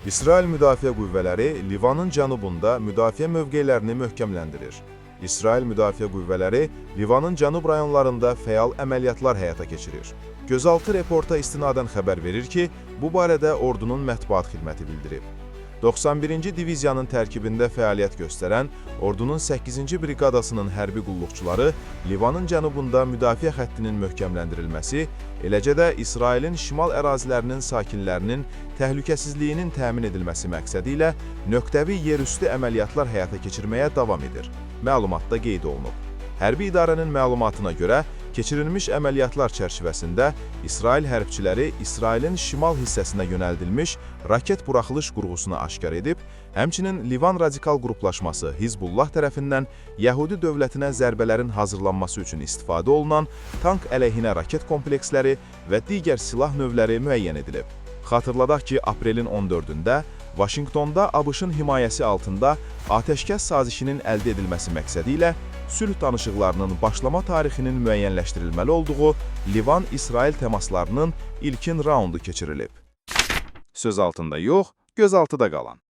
İsrail Müdafiə Qüvvələri Livanın cənubunda müdafiə mövqelərini möhkəmləndirir. İsrail Müdafiə Qüvvələri Livanın cənub rayonlarında fəal əməliyyatlar həyata keçirir. Gözaltı reporta istinadən xəbər verir ki, bu barədə ordunun mətbuat xidməti bildirib. 91-ci diviziyanın tərkibində fəaliyyət göstərən ordunun 8-ci briqadasının hərbi qulluqçuları Livanın cənubunda müdafiə xəttinin möhkəmləndirilməsi, eləcə də İsrailin şimal ərazilərinin sakinlərinin təhlükəsizliyinin təmin edilməsi məqsədi ilə nöqtəvi yerüstü əməliyyatlar həyata keçirməyə davam edir. Məlumatda qeyd olunub. Hərbi idarənin məlumatına görə, keçirilmiş əməliyyatlar çərçivəsində İsrail hərbçiləri İsrailin şimal hissəsinə yönəldilmiş raket buraxılış qurğusunu aşkar edib, həmçinin Livan radikal qruplaşması Hizbullah tərəfindən Yəhudi dövlətinə zərbələrin hazırlanması üçün istifadə olunan tank əleyhinə raket kompleksləri və digər silah növləri müəyyən edilib. Xatırladaq ki, aprelin 14-də Vaşinqtonda ABŞ-ın himayəsi altında atəşkəs sazişinin əldə edilməsi məqsədi ilə sülh danışıqlarının başlama tarixinin müəyyənləşdirilməli olduğu Livan-İsrail təmaslarının ilkin raundu keçirilib. Söz altında yox, gözaltıda qalan.